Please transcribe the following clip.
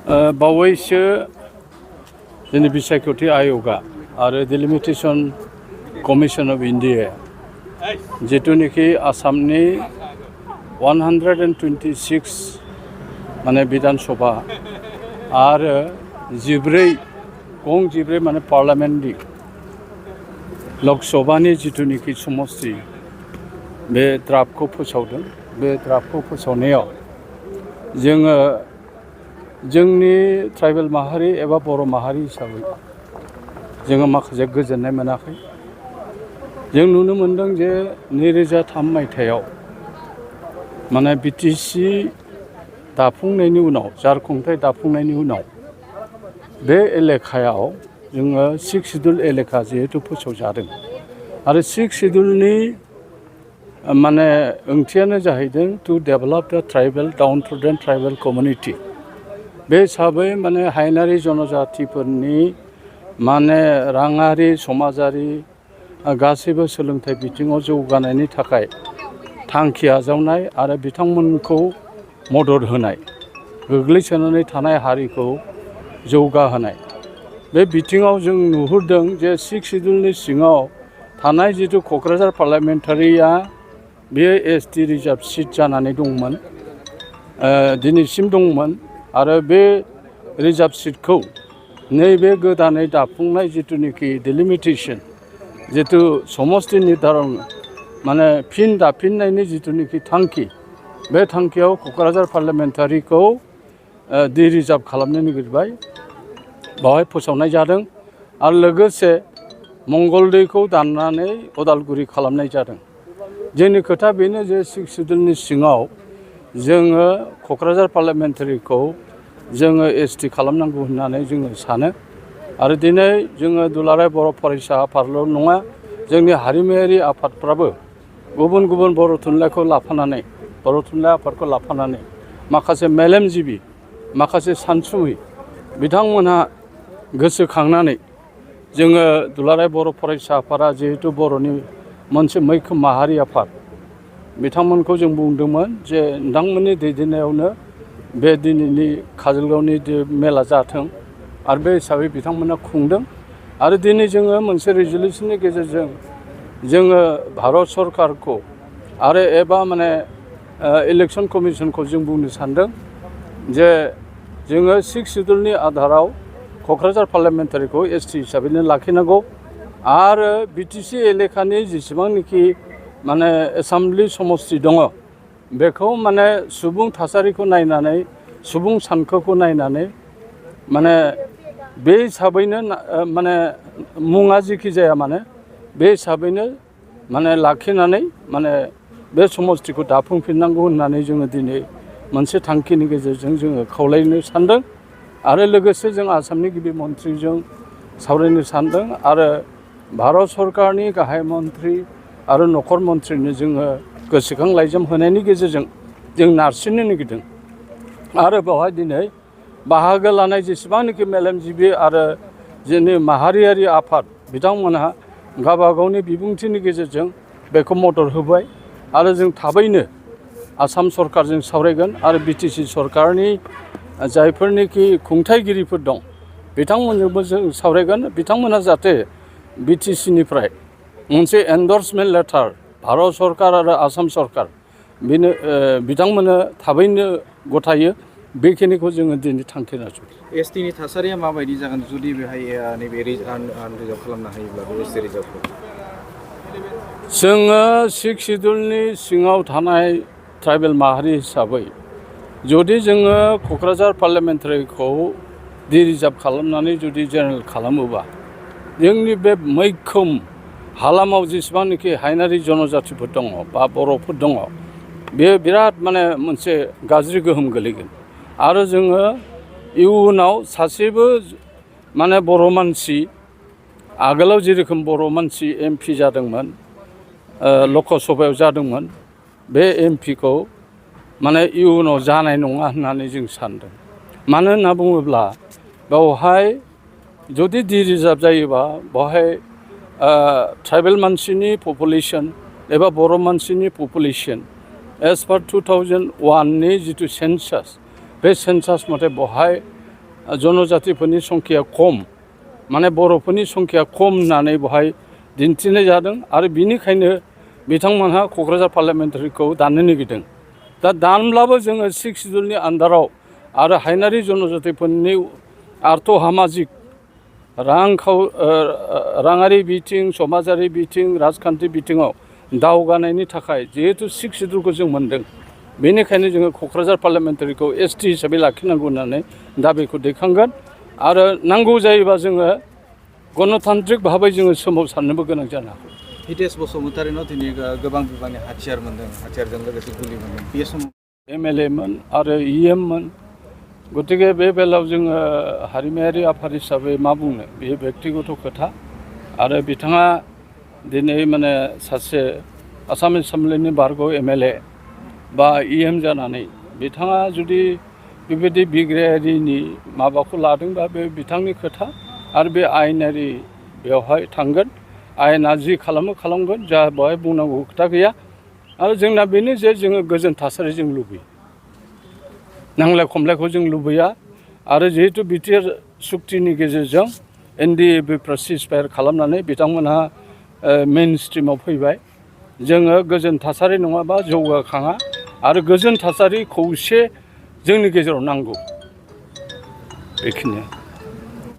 बावैसो जोंनि बिसायख'थि आय'गा आरो डिलिमिटेसन कमिसन अफ इन्डिया जिथुनिखि आसामनि 126 माने बिधान सभा आरो 14 माने पार्लामेन्टनि लक सभानि जिथुनिखि समस्ति बे द्राफ्टखौ फोसावदों। बे द्राफ्टखौ फोसावनायाव जोङो जोंनि ट्राइबेल माहारि एबा बर' माहारि हिसाबै जोङो माखासे गोजोननाय मोनाखै। जों नुनो मोनदों जे 2003 मायथाइयाव माने बिटिसि दाफुंनायनि उनाव झारखुंथाय दाफुंनायनि उनाव बे एलेकायाव जोङो 6 शिड्युल एलेका जिहेतु फोसावजादों आरो 6 शिड्युलनि माने ओंथियानो जाहैदों टु डेभेलप द ट्राइबेल डाउन टु द ट्राइबेल कमिउनिटि। बे हिसाबै माने हायेनारि जनजातिफोरनि माने राङारि समाजारि गासैबो सोलोंथाइ बिथिङाव जौगानायनि थाखाय थांखि आजावनाय आरो बिथांमोनखौ मदद होनाय, गोग्लैसोनानै थानाय हारिखौ जौगाहोनाय। बे बिथिङाव जों नुहुरदों जे 6 शिड्युलनि सिङाव थानाय जिथु क'क्राझार पार्लामेन्टारिया बेयो एसटि रिजार्भ सिट जानानै दंमोन, दिनैसिम दंमोन आरो बे रिजार्भ सिटखौ नैबे गोदानै दाफुंनाय जिथुनिखि डिलिमिटेसन जिथु समस्ति निर्धारन माने फिन दाफिननायनि जिथुनिखि थांखि, बे थांखियाव क'क्राझार पार्लामेन्टारिखौ डि रिजार्भ खालामनो नागिरबाय, बावहाय फोसावनाय जादों आरो लोगोसे मंगलदैखौ दाननानै उदालगुरि खालामनाय जादों। जोंनि खोथा बेनो जे 6 शिड्युलनि सिङाव जोङो क'क्राझार पार्लामेन्टारिखौ जोङो एसटि खालामनांगौ होननानै जोङो सानो आरो दिनै जोङो दुलाराय बर' फरायसा आफादल' नङा, जोंनि हारिमुआरि आफादफ्राबो गुबुन गुबुन बर' थुनलाइखौ लाफानानै, बर' थुनलाइ आफादखौ लाफानानै माखासे मेलेमजिबि, माखासे सानसुमै बिथांमोनहा गोसोखांनानै जोङो दुलाराय बर' फरायसा आफादा जिहेतु बर'नि मोनसे मैखोम माहारि आफाद, बिथांमोनखौ जों बुंदोंमोन जे नोंथांमोननि दैदेननायावनो बे दिनैनि काजलगावनि मेला जाथों आरो बे हिसाबै बिथांमोना खुंदों आरो दिनै जोङो मोनसे रेजलिउसननि गेजेरजों जोङो भारत सरकारखौ आरो एबा माने इलेक्सन कमिसनखौ जों बुंनो सानदों जे जोङो 6 शिड्युलनि आधाराव क'क्राझार पार्लामेन्टारिखौ एसटि हिसाबैनो लाखिनांगौ आरो बिटिसि एलेकानि जेसेबांनाखि माने एसेमब्लि समस्ति दङ बेखौ माने सुबुं थासारिखौ नायनानै, सुबुं सानखोखौ नायनानै माने बे हिसाबैनो माने मुङा जेखि जाया मानो बे हिसाबैनो माने लाखिनानै माने बे समस्तिखौ दाफुंफिननांगौ होननानै जोङो दिनै मोनसे थांखिनि गेजेरजों जोङो खावलायनो सानदों आरो लोगोसे जों आसामनि गिबि मन्थ्रिजों सावरायनो सानदों आरो भारत सरकारनि गाहाय मन्थ्रि आरो नखर मन्थ्रिनो जोङो गोसोखां लाइजाम होनायनि गेजेरजों जों नारसिननो नागिरदों आरो बेवहाय दिनै बाहागो लानाय जेसेबांनाखि मेलेमजिबि आरो जोंनि माहारियारि आफाद बिथांमोनहा गावबा गावनि बिबुंथिनि गेजेरजों बेखौ मदद होबाय आरो जों थाबैनो आसाम सरकारजों सावरायगोन आरो बिटिसि सरकारनि जायफोरनिखि खुंथायगिरिफोर दं बिथांमोनजोंबो जों सावरायगोन। बिथांमोनहा जाहाथे बिटिसिनिफ्राय मोनसे एन्डर्समेन्ट लेटार भारत सरकार आरो आसाम सरकार बेनो बिथांमोननो थाबैनो गथायो, बेखिनिखौ जोङो दिनै थांखि लादों। एसटिनि थासारिया माबायदि जागोन जुदि बेहाय नैबे रिजार्भ खालामनो हायोब्ला बे एसटि रिजार्भखौ? जोङो 6 शिड्युलनि सिङाव थानाय ट्राइबेल माहारि हिसाबै जुदि जोङो क'क्राझार पार्लामेन्टारिखौ डि रिजार्भ खालामनानै जुदि जेनेरेल खालामोबा जोंनि बे मैखोम हालामाव जेसेबांनाखि हायेनारि जनजातिफोर दङ बा बर'फोर दङ बेयो बिराद माने मोनसे गाज्रि गोहोम गोलैगोन आरो जोङो इयुनाव सासेबो माने बर' मानसि आगोलाव जेरोखोम बर' मानसि एमपि जादोंमोन, लकसभायाव जादोंमोन, बे एमपिखौ माने इयुनाव जानाय नङा होननानै जों सानदों। मानो होनना बुङोब्ला बेवहाय जुदि डि रिजार्भ जायोबा बेवहाय ट्राइबेल मानसिनि पपुलेसन एबा बर' मानसिनि पपुलेसन एज पार 2001नि जिथु सेन्सास बे सेन्सास मथे बेवहाय जनजातिफोरनि संख्या खम माने बर'फोरनि संख्या खम होननानै बेवहाय दिन्थिनाय जादों आरो बिनिखायनो बिथांमोनहा क'क्राझार पार्लियामेन्टारिखौ दाननो नागिरदों दा दानब्लाबो जोङो 6 सिडुलनि आन्दाराव आरो हायनारि जनजातिफोरनि आर्थ सामाजिक राङारि बिथिं समाजारि बिथिं राजखान्थि बिथिङाव दावगानायनि थाखाय जिहेतु 6 सिडुलखौ जों मोन्दों बेनिखायनो जोङो क'क्राझार पार्लियामेन्टारिखौ ST हिसाबै लाखिनांगौ होननानै दाबिखौ दैखांगोन आरो नांगौ जायोबा जोङो गणतान्त्रिक भाबै जोङो सोमावसारनोबो गोनां जानो हागौ। हितेश बसुमतारिनाव दिनै गोबां बिबांनि हाथियार मोन्दों हाथियारजों लोगोसे गुलि मोन्दों बे समाव MLA मोन आरो EM मोन गतिके बे बेलायाव जोङो हारिमायारि आफाद हिसाबै मा बुंनो बेयो बेक्तिगत खोथा आरो बिथाङा दिनै माने सासे आसाम एसेम्ब्लिनि बारग' MLA बा EM जानानै बिथाङा जुदि बेबायदि बिग्रायारिनि माबाखौ लादोंबा बे बिथांनि खोथा आरो बे आयेनारि बेवहाय थांगोन आयेना जि खालामो खालामगोन जा बेवहाय बुंनांगौ खोथा गैया आरो जोंना बेनो जे जोङो गोजोन थासारि जों लुबैयो नांलाय खमलायखौ जों लुबैया आरो जिहेतु बिटिआर सुक्तिनि गेजेरजों NDA सिजफायार खालामनानै बिथांमोनहा मेइन स्ट्रिमाव फैबाय जोङो गोजोन थासारि नङाबा जौगाखाङा आरो गोजोन थासारि खौसे जोंनि गेजेराव नांगौ बेखिनिया